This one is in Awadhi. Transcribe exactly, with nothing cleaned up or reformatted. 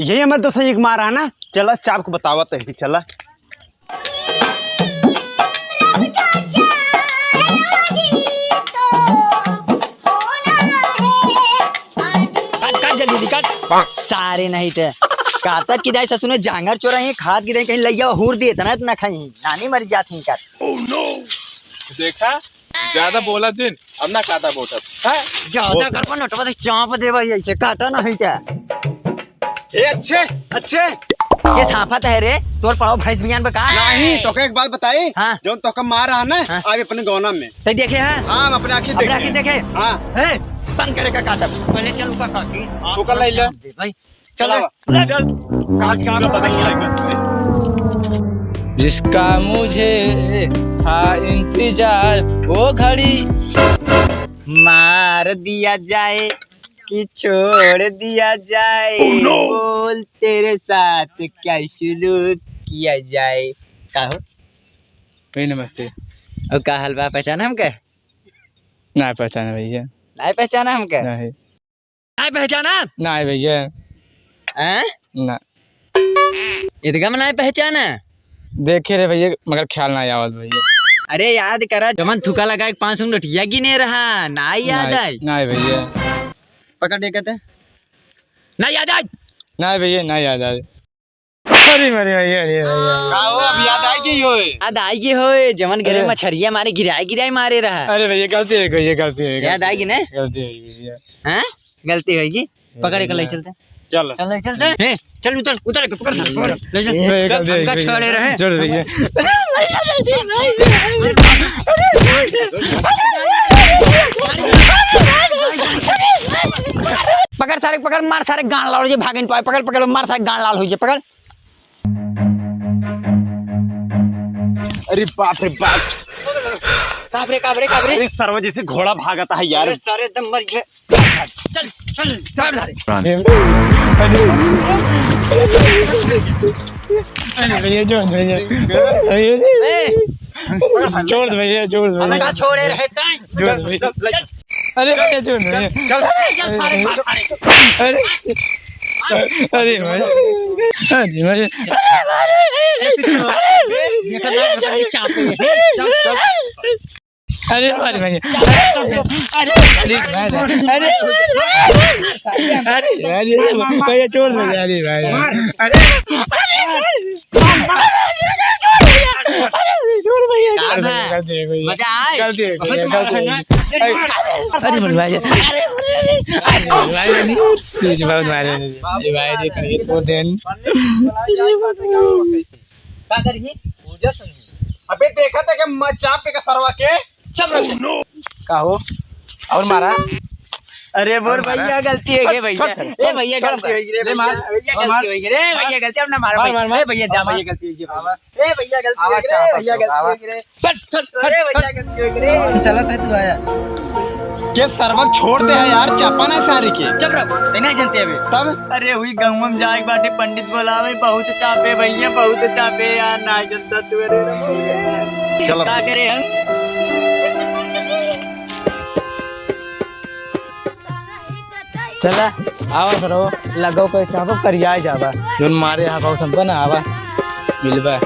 यही हमारे दोस्त एक मारा है ना, चला चाप को बतावा तही, चला। काट, काट जल्दी, काट। सारे नहीं थे। काटत की दाई ससुर ने जांगर चोरा ही, खात की दाई कहीं लइया हूर दिए, इतना, इतना खाई, नानी मर जाती काट। देखा, ज्यादा बोला जिन, अब ना काटा बोटत। हैं? ज्यादा बोल। करबा नटवा से चाप देबा, ऐसे काटा नहीं क्या? ए, अच्छे, अच्छे। ये साफत है रे, तोर पड़ाव भैंस बियान बा का? नहीं, तोके एक बात बताई, हाँ। जौन तोके मार रहा ना, हाँ। अभी अपने गौना में। तै देखे है? हाँ, हम अपने आँखी अपने देखे। आँखी देखे? हाँ। ए, बंद करे का काटब। पहले चल ओका काटी। ओकर लाई ले। दे भाई। चल, चलावा। चल। काज का पता क्या है? जिसका मुझे था इंतजार, वो घड़ी मार दिया जाए कि छोड़ दिया जाए, Oh no! बोल तेरे साथ क्या शुरू किया जाए। का हो? भाई नमस्ते। और का हाल बा, पहचान हमके? ना पहचाने भैया। ना पहचाना हमके? नहीं। नाय पहचाना? नाय भैया। हैं? ना। इतका में नाय पहचाना? देखे रहे भैया, मगर ख्याल ना आवत भैया। अरे याद करा, जमन थुका लगा एक पाँच सौ नोटिया गिने रहा, ना याद नाय, आई? नाय भैया। पकड़ दे कहते। ना याद आई? नाय भैया, ना याद आई। अरे, अरे, अरे, अरे, अरे। का हो, अब याद आइगी होए? याद आइगी होए, जमन घरे अरे। मछरिया मारे, गिराए, गिराए मारे रहा। अरे भैया, गलती हो गई, ये गलती हो गई, याद गलती आइगी हो गई, ना? गलती हो गई भैया। हैं? गलती होगी। पकड़ के ले भैया। चलते। चल। चल, ले चलते। ए, चल, उतर, उतर के पकड़, पकड़, ले चल। ए, चल, गलती हो हमका गई छोड़े भैया। रहे। छोड़ भैया। पकड़ सारे, पकड़, मार सारे, गांड लाओ, ये भागे न पाए। पकड़, पकड़, मार सारे, गांड लाल हो जाए, पकड़। अरे बाप रे बाप। काब रे, काब रे, काब रे? अरे सरवा जैसे घोड़ा भागता है यार। अरे सारे एकदम मर गए। चल, चल, चल, चल। अरे, अरे भैया, छोड़ दो भैया। ए, छोड़ दो भैया, छोड़ दो हमें भैया। कहाँ छोड़े रहे टाइम? छोड़ दो भैया। चल, चल। अरे भैया, छोड़ दो भैया। चल, चल, चल, सारे मार, सारे। अरे, अरे भाई, अरे भाई। देखा ना, बेटा, ये चापे है। चल, चल। अरे, अरे भाई। अरे, अरे भाई, अरे, अरे, अरे, भैया, छोड़ दो, अरे भाई। अरे, अरे, छोड़ भैया, का छोड़ भैया? भैया, गलती है भैया। मजा आए? गलती है भैया, बहुत गलती है। मारा है ना? अरे, अरे, भाई, अरे, अरे, भाई, प्लीज, बहुत मारे। अरे भाई, देख, ये तो देन। का करिए? पूजा सुनिए। अबे, देखा था कि मजा पे का सरवा के? चल रख। का हो? और मारा? अरे बोल और मारा? भैया, गलती हो गई भैया। छोड़, छोड़, ए भैया, छोड़, गलती हो गई रे ले मार, भैया। भैया, और मार। गलती हो गई रे भैया, गलती अब ना मारो मार, भैया। मार, ए भैया, जा मार, भैया, मार। गलती हो गई भैया। आवा। ए भैया, गलती हो गई रे भैया, गलती हो गई रे। चल, चल, अरे भैया, गलती हो गई रे। चलत है तू आया। के सरवा छोड़ दे है यार, चापा ना सारी के। चुप रहो, नहीं जानते अबे। तब? अरे हुई गाँव में जाए बाटे, पंडित बोलावे, बहुत चापे भैया, बहुत चापे यार, ना जनता तू। अरे चलो। का करे हम? चला, आवा सरो, लगो कोई चापो करिया जाबा। जोन मारे यहाँ पाउस हमको ना आवा, मिलबा।